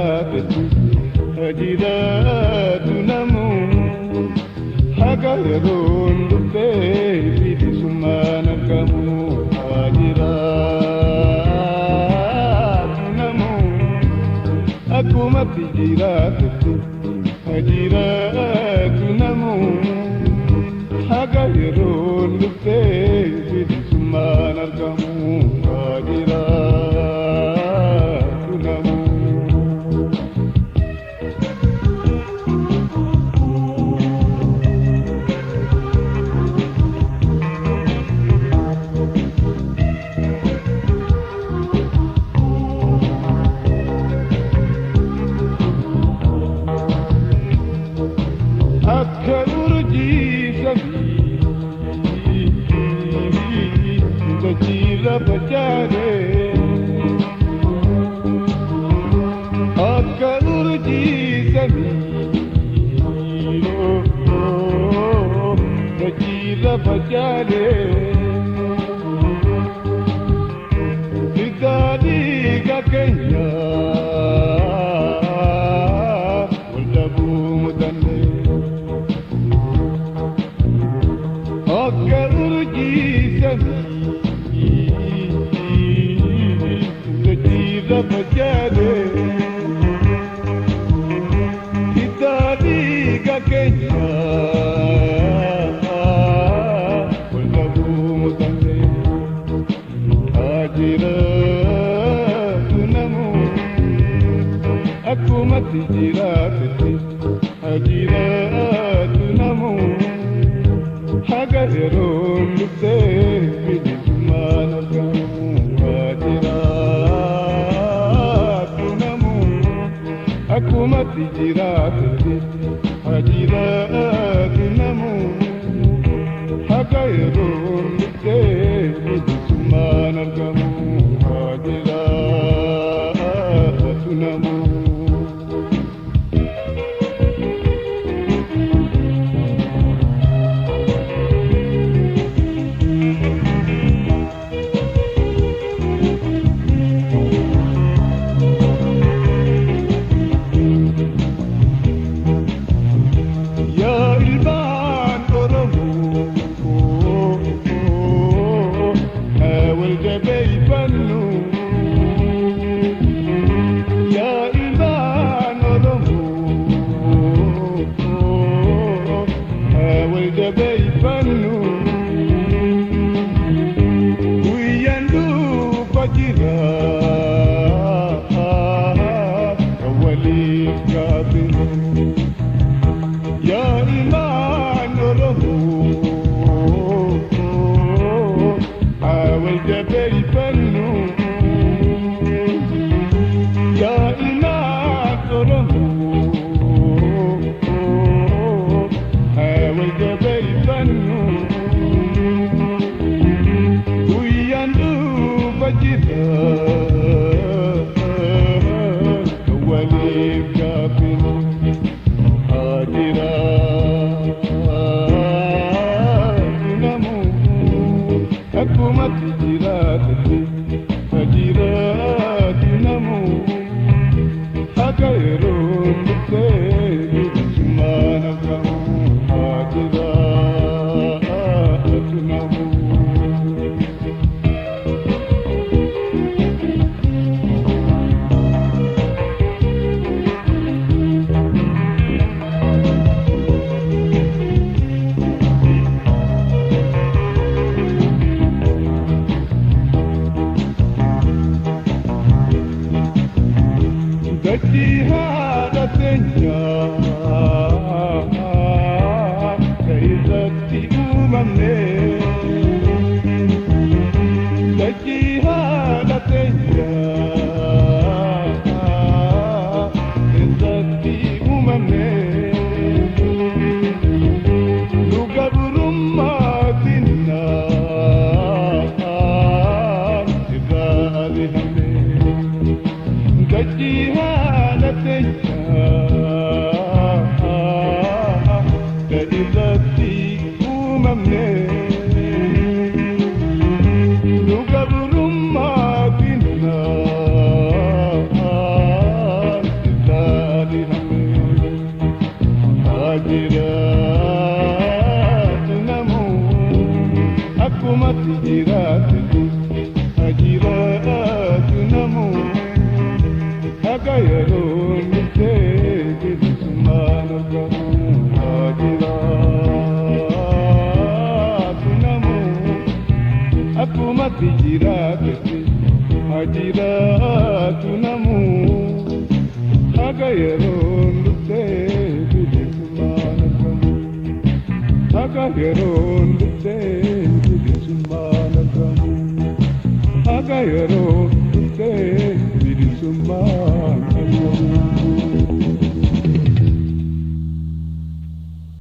jiraatetti jiraatu namu haga yeroon dhuftee bilisummaan argamu jiraatu namu akkumatti jiraatetti jiraatu namu haga yeroon dhuftee bilisummaan argamu jiraatu namu. Akka urjii samii dachiirra facaane, akka urjii samii dachiirra facaane, hiddaa dhiiga keenya wal dhabuu mudanne. Akka urjii samii dachiirra facaane, hiddaa dhiiga keenya wal dhabuu mudanne. Jiraatu namu akkumatti jiraatetti jiraatu namu haga yeroon dhuftee bilisummaan argamu jiraatu namu akkumatti jiraatetti jiraatu namu haga yeroon dhuftee bilisummaan argamu jiraatu namu. Yaa ilmaan Oromoo, wal jabeeffannu. Yaa ilmaan Oromoo, wal jabeeffannu. Guyyaan dhufa jira, kan waliif gaabbinu. Yaa ilmaan Oromoo, wal jabeeffannu. Yaa ilmaan Oromoo, wal jabeeffannu. Guyyaan dhufa jira, kan waliif gaabbinu. Jiraatu namu akkumatti jiraatetti jiraatu namu haga yeroon dhuftee bilisummaan argamu jiraatu namu. Dachii haadha teenyaa irratti uumamne. Dachii haadha teenyaa irratti uumamne. Nu gabrummaatiin irraa ari'amne. Dachii haadha teenyaa irratti uumamne. Nu gabrummaatiin yeroon dhuftee bilisummaan argamu. Haa jiraatu namuu akkumatti jiraatetti, haa jiraatu namuu haga yeroon dhuftee bilisummaan argamu. Haga yeroon dhuftee bilisummaan argamu. Haga yeroo dhuftee bilisummaan argamu.